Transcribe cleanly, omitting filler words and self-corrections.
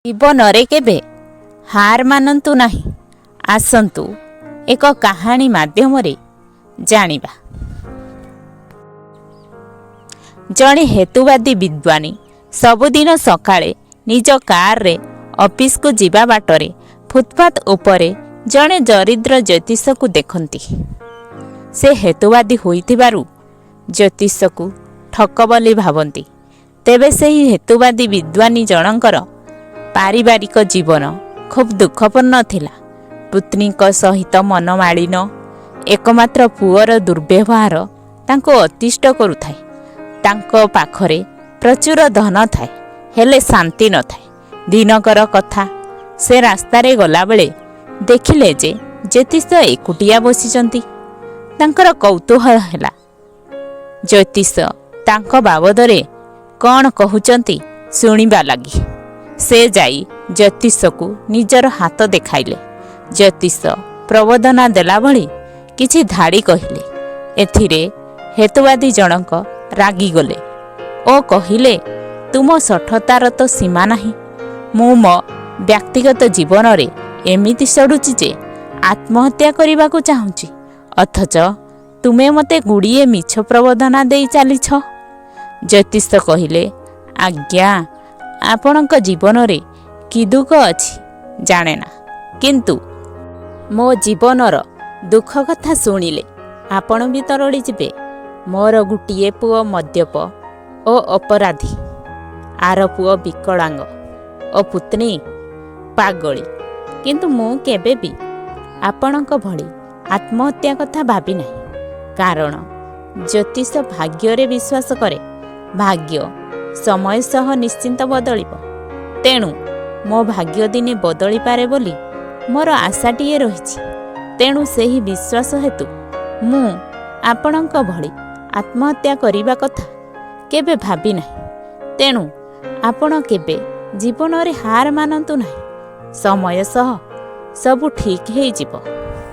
ଜୀବନରେ କେବେ ହାର ମାନନ୍ତୁ ନାହିଁ। ଆସନ୍ତୁ ଏକ କାହାଣୀ ମାଧ୍ୟମରେ ଜାଣିବା। ଜଣେ ହେତୁବାଦୀ ବିଦ୍ୱାନୀ ସବୁଦିନ ସକାଳେ ନିଜ କାରରେ ଅଫିସକୁ ଯିବା ବାଟରେ ଫୁଟପାଥ ଉପରେ ଜଣେ ଦରିଦ୍ର ଜ୍ୟୋତିଷକୁ ଦେଖନ୍ତି। ସେ ହେତୁବାଦୀ ହୋଇଥିବାରୁ ଜ୍ୟୋତିଷକୁ ଠକ ବୋଲି ଭାବନ୍ତି। ତେବେ ସେହି ହେତୁବାଦୀ ବିଦ୍ୱାନୀ ଜଣଙ୍କର ପାରିବାରିକ ଜୀବନ ଖୁବ୍ ଦୁଃଖପୂର୍ଣ୍ଣ ଥିଲା। ପତ୍ନୀଙ୍କ ସହିତ ମନମାଳିନ୍ୟ, ଏକମାତ୍ର ପୁଅର ଦୁର୍ବ୍ୟବହାର ତାଙ୍କୁ ଅତିଷ୍ଠ କରୁଥାଏ। ତାଙ୍କ ପାଖରେ ପ୍ରଚୁର ଧନ ଥାଏ, ହେଲେ ଶାନ୍ତି ନଥାଏ। ଦିନକର କଥା, ସେ ରାସ୍ତାରେ ଗଲାବେଳେ ଦେଖିଲେ ଯେ ଜ୍ୟୋତିଷ ଏକୁଟିଆ ବସିଛନ୍ତି। ତାଙ୍କର କୌତୂହଳ ହେଲା, ଜ୍ୟୋତିଷ ତାଙ୍କ ବାବଦରେ କ'ଣ କହୁଛନ୍ତି ଶୁଣିବା ଲାଗି। ସେ ଯାଇ ଜ୍ୟୋତିଷକୁ ନିଜର ହାତ ଦେଖାଇଲେ। ଜ୍ୟୋତିଷ ପ୍ରବୋଧନା ଦେଲା ଭଳି କିଛି ଧାଡ଼ି କହିଲେ। ଏଥିରେ ହେତୁବାଦୀ ଜଣକ ରାଗିଗଲେ ଓ କହିଲେ, ତୁମ ଶଠତାର ତ ସୀମା ନାହିଁ। ମୁଁ ମୋ ବ୍ୟକ୍ତିଗତ ଜୀବନରେ ଏମିତି ସଢ଼ୁଛି ଯେ ଆତ୍ମହତ୍ୟା କରିବାକୁ ଚାହୁଁଛି, ଅଥଚ ତୁମେ ମୋତେ ଗୁଡ଼ିଏ ମିଛ ପ୍ରବୋଧନା ଦେଇ ଚାଲିଛ। ଜ୍ୟୋତିଷ କହିଲେ, ଆଜ୍ଞା, ଆପଣଙ୍କ ଜୀବନରେ କି ଦୁଃଖ ଅଛି ଜାଣେନା, କିନ୍ତୁ ମୋ ଜୀବନର ଦୁଃଖ କଥା ଶୁଣିଲେ ଆପଣ ବି ତରଳି ଯିବେ। ମୋର ଗୋଟିଏ ପୁଅ ମଦ୍ୟପ ଓ ଅପରାଧୀ, ଆର ପୁଅ ବିକଳାଙ୍ଗ ଓ ପତ୍ନୀ ପାଗଳୀ। କିନ୍ତୁ ମୁଁ କେବେ ବି ଆପଣଙ୍କ ଭଳି ଆତ୍ମହତ୍ୟା କଥା ଭାବିନାହିଁ। କାରଣ ଜ୍ୟୋତିଷ ଭାଗ୍ୟରେ ବିଶ୍ୱାସ କରେ। ଭାଗ୍ୟ ସମୟ ସହ ନିଶ୍ଚିତ ବଦଳିବ। ତେଣୁ ମୋ ଭାଗ୍ୟ ଦିନେ ବଦଳିପାରେ ବୋଲି ମୋର ଆଶାଟିଏ ରହିଛି। ତେଣୁ ସେହି ବିଶ୍ୱାସ ହେତୁ ମୁଁ ଆପଣଙ୍କ ଭଳି ଆତ୍ମହତ୍ୟା କରିବା କଥା କେବେ ଭାବିନାହିଁ। ତେଣୁ ଆପଣ କେବେ ଜୀବନରେ ହାର ମାନନ୍ତୁ ନାହିଁ। ସମୟ ସହ ସବୁ ଠିକ୍ ହେଇଯିବ।